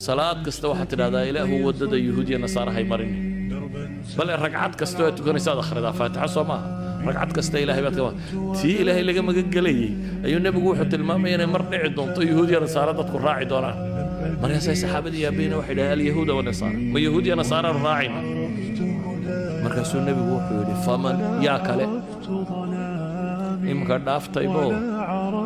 Salaad kasta waxaad tidhahdaa, "Ilaahu, waddada Yuhuudiya Nasaara hay marini." Bale ragcad kasta oo aad tukanaysa aad akhridaa Faatixa, soo maaha? Ragcad kasta Ilahay baad ka tii Ilaahay laga magan gelayay ayuu Nebigu wuxuu tilmaamaya inay mar dhici doonto Yuhuudiya Nasaara dadku raaci doonaan. Markaasay saxaabadii yaabayna, waxay dhaheen, "Alyahuuda wanasaara? Ma Yahuudiya Nasaaraan raacayna?" Markaasuu Nebigu wuxuu yidhi, "Faman?" Yaa kale? Iminka dhaaftaybo,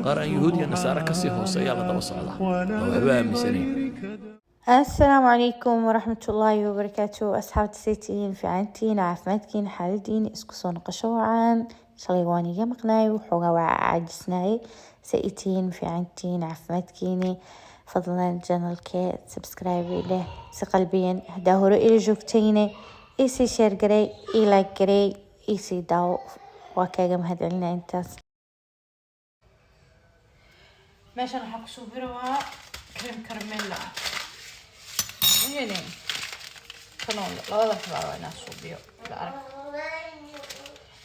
qaar aan Yuhuudiya Nasaare kasii hooseeyaa la daba socdaa oo waxba aaminsanayn. Asalaamu calaykum waraxmatullaahi wabarakaatu. Asxaabta, saytihiin? Fiicantiin? Caafimaadkiin? Xaaladiin? Isku soo noqosho wacan. Shalay waan iga maqnaayay, waxoogaa waa caajisnaayay. Saytihiin? Fiicantiin? Caafimaadkiini? Fadlan channelke subscribe leh si qalbiyan. Haddaa hore ila joogtayne, isii share garay, ii like garay, isii daawo. Waa kaaga mahadcelinaa intaas. Meeshan waxaa kusoo birawaa cream caramel ah. Yani kanoo labada xabaa waa inaan suubiyo. La arag,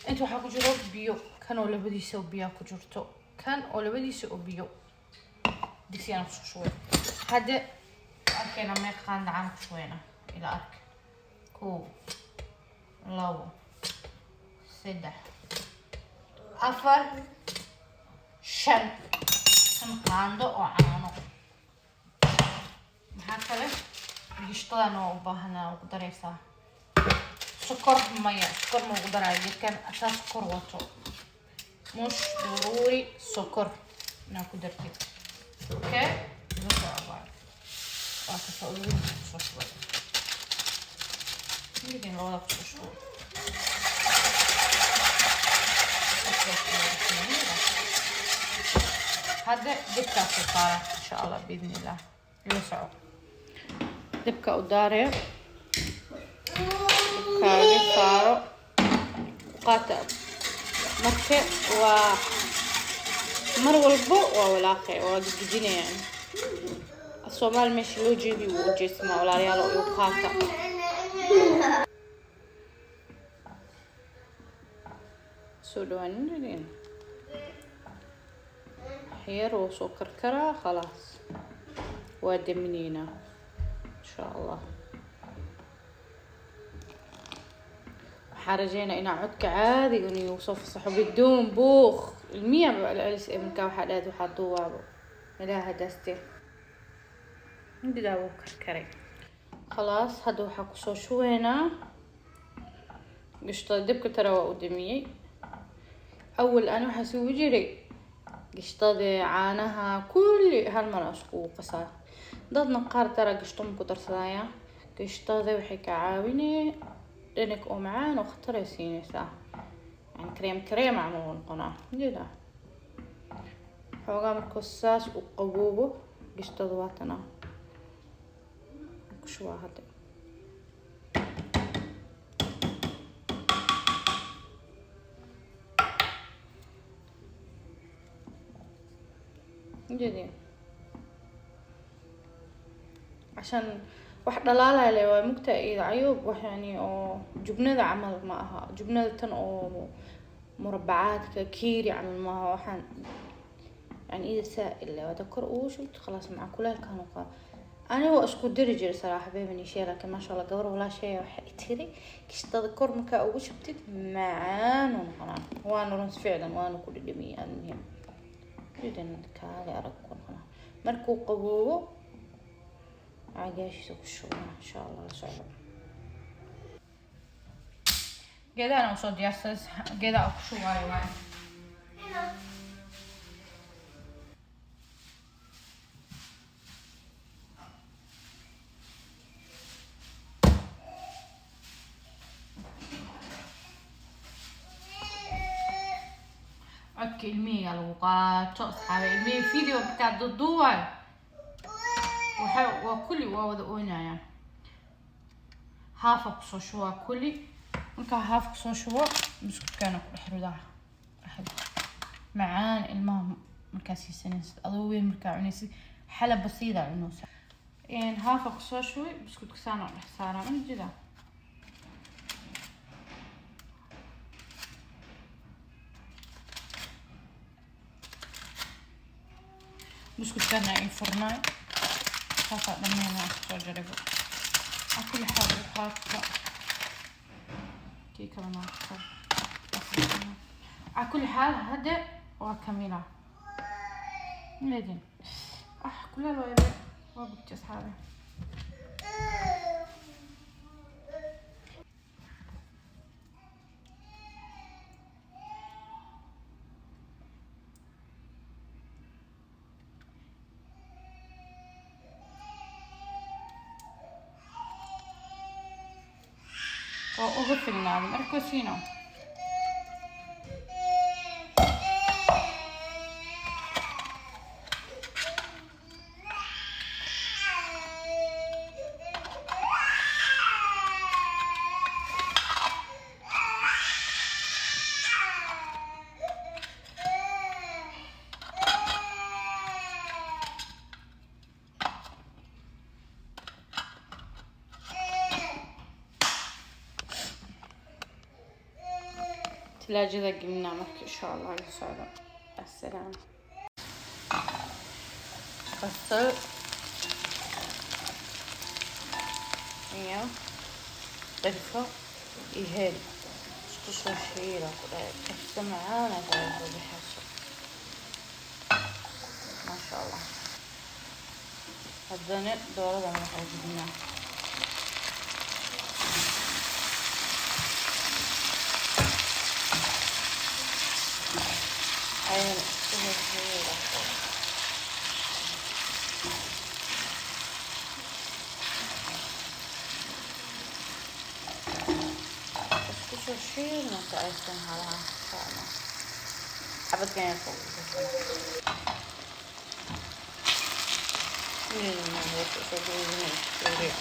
inta waxaa ku jiro biyo, kanoo labadiisa oo biyaa ku jirto, kan oo labadiisa oo biyo digsigaan kusoo shubay. Hadda arkayna meeqa qaanda caan ku shubayna. Ila ark: kow, labo, saddex, afar, shan. Shan qaando oo caano. Maxaa kale? Gishtadan waa u baahanaa, ugu daraysaa. Sokor maya, sokor ma ugu daraayo. Geedkan asaa sokor wato, mush daruuri sokor inaa ku dartid. Okay, ila soco. Waa kasoo labadiisa kusoo shubay. Midigin labada kusoo shubay. Hadda dibkaa soo saara, insha Allah, biidni illah. Ila soco. Dibka u daaree, dibkaaga saaro, qaata. Marka waa mar walbo waa walaaqe, waa gidgidinayaan. Soomaali meesha loo jeediyo wuu u jeesmaa. Walaalayaal, oo igu qaata. Soo dhawaanin yar, wuu soo karkaraa. Khalaas, waa daminaynaa, insha Allah. Waxaan rajeynaa inaa codka caadiga inuu soo fasaxo biduun buuq. Ilmiya celcelis ee markaa waxaa dhahayd, waxaa duubaabo ilaah hadaaste. Hindidaa wuu karkaray, khalaas. Hadda waxaa kusoo shubeynaa gishtada. Dibka tara waa u damiyey. Awal ani waxaa sugu jiray gishtada, caanaha, kulli hal mar aan iskugu qasaa. Dadna qaar tara gishto ma ku darsadaya. Gishtada waxay ka caawinee dhanig oo macaan oo khatar ay siinaysaa, yani cream cream camal uu noqonaa jida xoogaa. Markuu saas u qaboobo, gishtada waatana ku shubaa hadda. Ujeedin عشان wax dhalaalaya le waa mugta iyada cayuub, wax yani oo jubnada camal ma aha. Jubnada tan oo murabacaadka kiiri camal ma aha. Waxaan yani iyada saa'il le wada kor ugu shubto, khalaas. Maca kuleelkan u qaa ani waa isku diri jiray saraaxa beebanishe, laakiin maasha Allah, gabar walaashay waxay tiri, "Kishtada kor markaa ugu shubtid, macaan uu noqonaa." Waana run, ficlan waana ku dhadhamiyay. Almuhim jidan kaale arag ku noqonaa markuu qaboobo, caagaashiisa ku shubaa, insha Allah. La socdo. Geedahan aan soo diyaarsaday, geedaha ku shubaayo waay. Codka ilmihiga lagu qaato, asxaabe. Ilmihii video markaa duduubayo, waxa waa kulli waa wada oynayaan. Haafa kusoo shubaa kulli. Markaa haaf kusoo shubo, buskudkaana ku dhex ridaa. Macaan ilmaha markaa siisanaysid, adoo weyn markaa cunaysid, xala basiida cunaysa. Haafa kusoo shubay, buskudka saana u dhex saaraa unjida. Buskudkana ii furnaay. Saasaa dhammeyn waan isku soo jarayba. Calaa kulli xaal u qaadka kii kalena waa calaa kulli xaal hadda waa kamila leedin. Ah, kuleel waaye, waa bugti asxaabe. Waa uga filnaaday markosiino. Talaajada gelinaa marka, insha Allah. La socdo. Assalaam. Basal iyo qirfo iyo heel isku soo shiila ku dhahay, kabsa macaan ay kaga soo baxayso, maasha Allah. Haddana dooradan waxaa gelinaa. Ayana isku soo shiila. Isku soo shiilnaysa aysan halaha, insha Allah. Xabadkan yarka ugu darsanaa. Soo guduudinaysa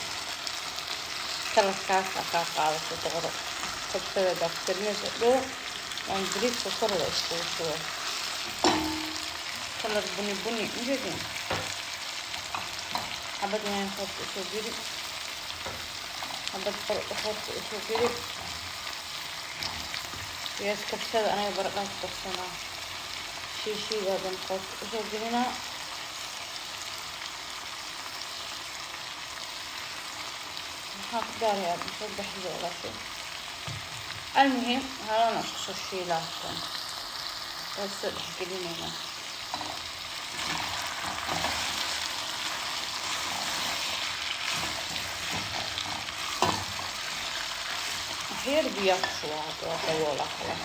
kalarkaas kaa qaadato dooro kabsada baad karinaysa dhow waan bariiska kor la iskugu shubo, kalar buni buni ujeedin. Xabad yaanyo qoorta usoo geli, xabad qoorta usoo geli. Yes, kabsada anaga baradhaan ku darsanaa, shiishiida hadan qoorta usoo gelinaa. Maxaa ku daarayaa? Soo baxda walaashay. Almuhim, halana isku soo shiilaa, kan waa soo dhexgelinaynaa. Waxyar biyaa ku shubaa hadda, waa daboolaa kale.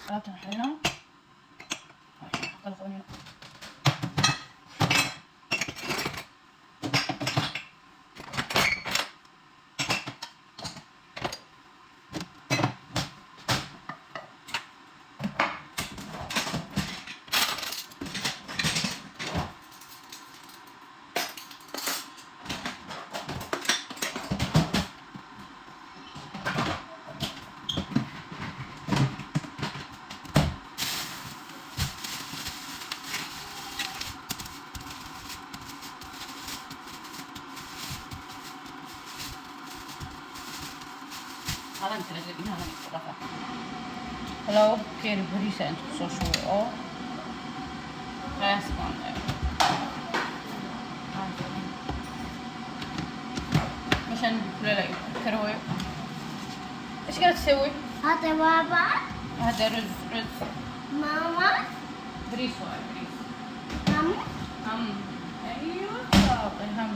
Alaabtan xidhnaa kala qabanayna. Halan kala gelin, halan isku dhafa. Laba bakeeri bariisa inta kusoo shubay oo qiyaas baan meeshaan kuleel ay karwayo. ايش قاعد تسوي؟ هذا بابا. هذا رز، رز. ماما. بريس واي بريس. هم. هم، ايوه شاطر، هم.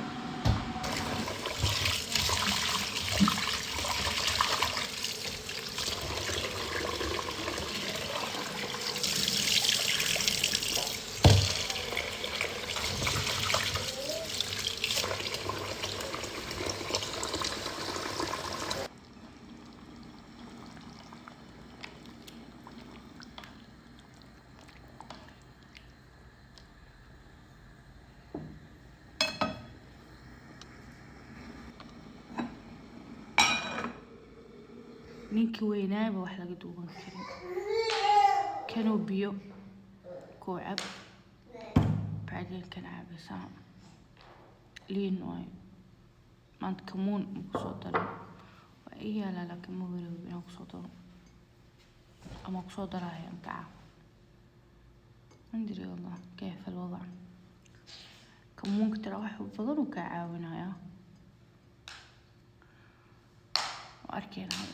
Ninkii weynaayba wax laga duuban karin kanuu biyo kuu cab, bacdeen kan cabaysaa liin waayo. Maanta kamuun maku soo darin. Waa Waa ii yaalaa, laakiin ma wareego inaan kusoo daro ama kusoo daraayo ankaca. Andri wallah كيف الوضع. Kamuunka tira wax badan uu kaa caawinayaa. Waa arkeynaa,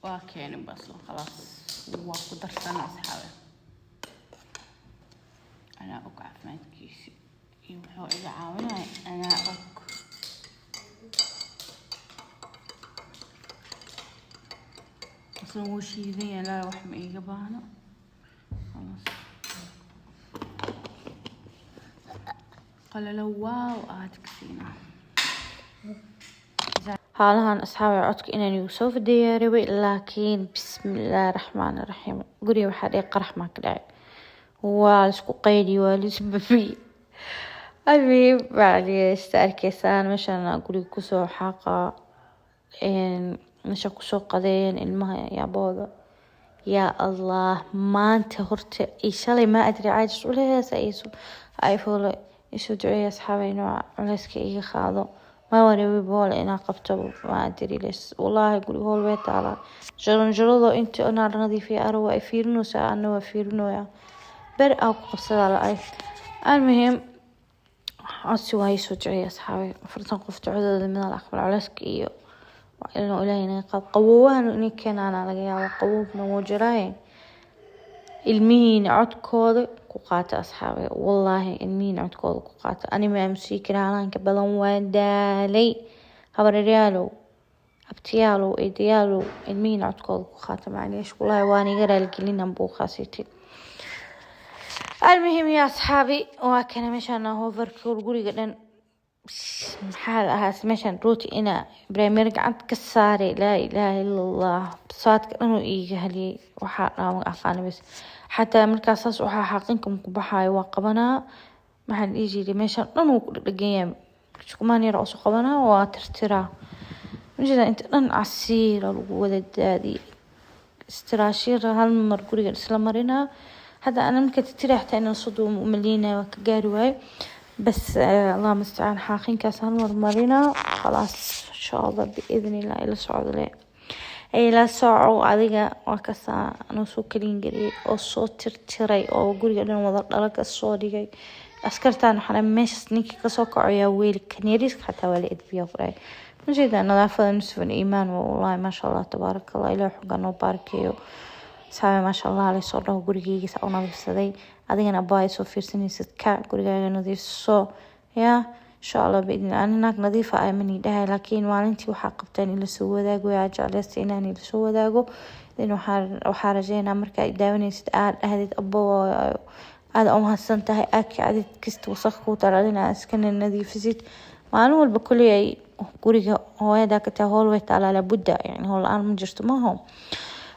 waa keenin basla, khalaas, waa ku darsana asxaabe. Anaa og caafimaadkiisi iyo wuxuu iga caawinaya, anaa og. Aslan wuu shiidan yahay, laa wax ma iiga baahno, khalaas. Qalalo waaw aad ka siinaa. Haalahan asxaabay, codka inaan igu soo fadeeyaa rabay, laakiin bismillaahi raxmaani raxiim, guriga waxaa dhici qarax maa ka dhacay, waa laisku qayli, waa laisbabiyey. Almuhim bacdiyesta arkeysaan meeshaan guriga kusoo xaaqa, meesha kusoo qadeen ilmaha yaabooda. Yaa Allah, maanta horta iyo shalay ma adri, caajis culeys isu iPhone isoo duceeya asxaabay inuu culeyska iga qaado. Ma wareebi bool inaa qabto, ma adri les wallahi. Guriga howl way taalaa, jaranjarado inta inaa nadiifiya ara waa i fiirinaysaa, ana waa fiirinooyaa, ber aa ku qabsadaa la-ay. Almuhim codsi waa isoo duceeya asxaabay, 40 qof ducadooda midaan aqbal. Culeyska iyo inuu Ilaahay naga qaado, qaboowahan inay keenaana laga yaaba, qaboobna wuu jiraaye. Ilmihiina codkooda ku qaata asxaabay, wallaahi ilmihiina codkooda ku qaata. Ani ma aamusii kara halaanka badan, waa daalay. Habaryaryaalow, abtiyaalow, eedayaalow, ilmihiina codkooda ku qaata, macaliish, wallaahi waan iga raaligelina buuqaasitay. Almuhim ya asxaabi, waa kana meeshaan hooverka guriga dhan. Maxaa la ahaa meeshaan rooti ina Ibraahim gacanta ka saaray, laa ilaaha ila Allah, saadka dhan uu iiga haliyey. Waxaa dhaama aqaana bas, xataa markaas saas waxaa xaaqinka ku baxaayo waa qabanaa. Maxaa la dhihi jiray, meeshaan dhan wuu ku dhegdhegan yahay, shukumaan yar oo soo qabanaa, waa tirtiraa. Majeeda inta dhan casiira lagu wada daadiyey, istiraashiira hal mar guriga isla marinaa. Hadda ana marka tirtira xataa inaan soo duubo umaleynaya, waa ka gaari waaye bas. Allah mustacaan, xaaqinkaas hal mar marinaa, khalaas, insha Allah biidni illah. Ila socdo le, ila soco adiga. Waa kasaa anuu soo kalin geliyay oo soo tirtiray oo guriga dhan wada dhalo ka soo dhigay. Askartaan waxaa meeshaas ninkii kasoo kaco yaa weeli kanyariiska xataa waa la edbiyaa ku dhahay. Majeeda nadaafada nusfun iimaan, wallahi, maasha Allah tabaaraka Allah, Ilaah xogaa noo baarakeeyo. Asxaabe, maasha Allah laysoo dhaho, gurigeyga saa u nadiifsaday. Adigana abaa soo fiirsanaysid, ka gurigaaga nadiifso ya, insha Allah biidni. Ani naag nadiifa ah mani dhahay, laakiin maalintii waxaa qabtaan ila soo wadaago, yaa jeclaysta inaan ila soo wadaago. Then waxaa rajeynaa markaa daawanaysid aad dhahdid abo aada u mahadsan tahay, aad kacdid kasta wasaq kuu taladina aad iska nadiifisid maalin walba. Kuley ay guriga hooyada ka tahay, howl way taalaa, laabudda, yani howl la-aan ma jirto maaho.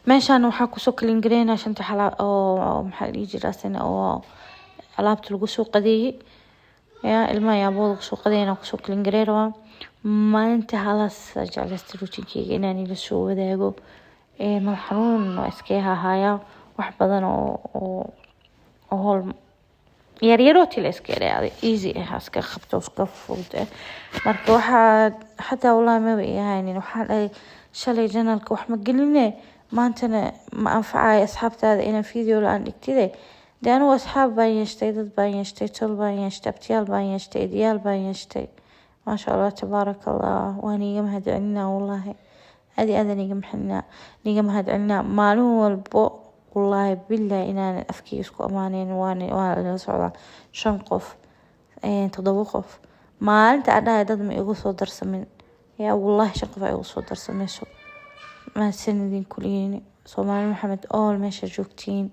Meeshaan waxaa kusoo kalin gareynaa shanta xalaa oo maxaa la dhihi jiraa asina oo alaabta lagu soo qadeeyey ya ilmaha yaabooda kusoo qadeeyna, kusoo kalin garey rabaa maalinta. Halaas jeclaysta routinkeyga inaan ila soo wadaago. Madax xanuun waa iska hahayaa, wax badan oo howl yaryaroo la iska yareeday, easy ah, iska qabto, iska fudud eh. Marka waxaa xataa wallahi maba ii haynin, waxaa dhahay shalay channelka wax ma geline, maantana ma anfacayo asxaabtaada inaan video la-aan dhigtide. Dee anigu asxaab baan yeeshtay, dad baan yeeshtay, tol baan yeeshtay, abtiyaal baan yeeshtay, eedayaal baan yeeshtay, maasha Allah tabaaraka Allah. Waan iiga mahadcelinaa, wallahi aad iyo aad aan iiga mahadcelinaa, iiga mahadcelinaa maalin walbo, wallaahi billahi inaanan afkeyga isku amaaneyn. Waan la socdaa shan qof, toddoba qof maalinta aan dhahay dad ma igu soo darsamin yaa, wallahi shan qof aa igu soo darsamayso. Mahadsanidin kuligiin, Soomaali Maxamed all meesha joogtiin,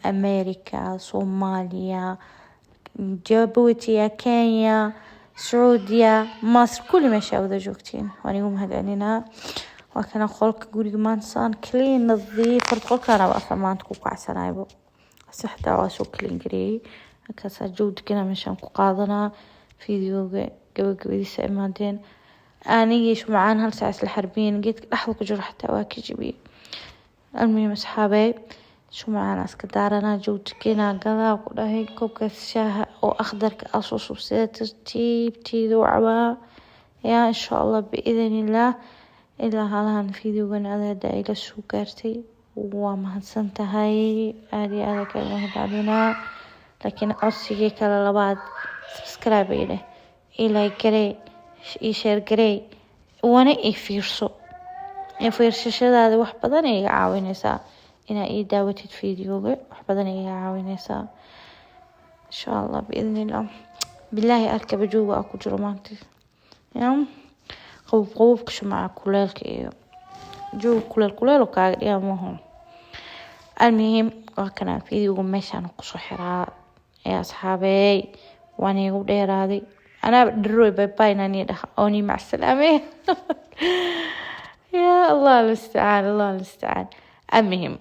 America, Soomaaliya, Jabuutiya, Kenya, Sacuudiya, Masr, kulli meesha wada joogtiin waan igu mahadcelinaa. Waa kana qolka guriga maanta saan clean nadiif. Horta qolkaana asla maanta ku kacsanaybo, si xataa waa soo clean gareeyey. Halkaasaa joogdegana meeshaan ku qaadanaa videoga gabagabadiisa imaadeen. Anigii shumacaan hal saac isla xarbiyeen, geedka dhexda ku jiro xataa waa ka jebiyey. Almuhim asxaabey, shumacaan iska daaranaa, joogdeganaa galaa ku dhahay, koobkaas shaaha oo akhdarka ah soo subsada, tartiibteeda u cabaa. Yaa insha Allah biidn illah. Ilaa halahan videogan ada hadda ila soo gaartay, waa mahadsan tahay, aada iyo aada kaga mahadcelinaa. Laakiin codsigii kale labaad, subscribe ii dheh, ii like garey, ii share garey, wana ii fiirso. Fiirsashadaada wax badan ay iga caawineysaa. Inaa ii daawatid videoga wax badan ay iga caawineysaa, insha Allah biidn illah. Bilaahi arkaba jooga aa ku jiro maanta, ya qaboob qaboobka shumaca kuleelka iyo jooga kuleel kuleel oo kaaga dhigaa maaho. Almuhim, waa kana videoga meeshaan kusoo xiraa ee asxaabeey. Waan iigu dheeraaday, anaaba dharoy. Bye bye nani dhaha ooni macsalaame. Ya Allah almustacaan, Allah almustacaan. Almuhim,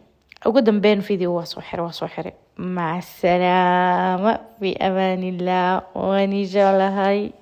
ugu dambeyn video waa soo xiray, waa soo xiray. Maca asalaama, fi amaan illah, waani jeclahay.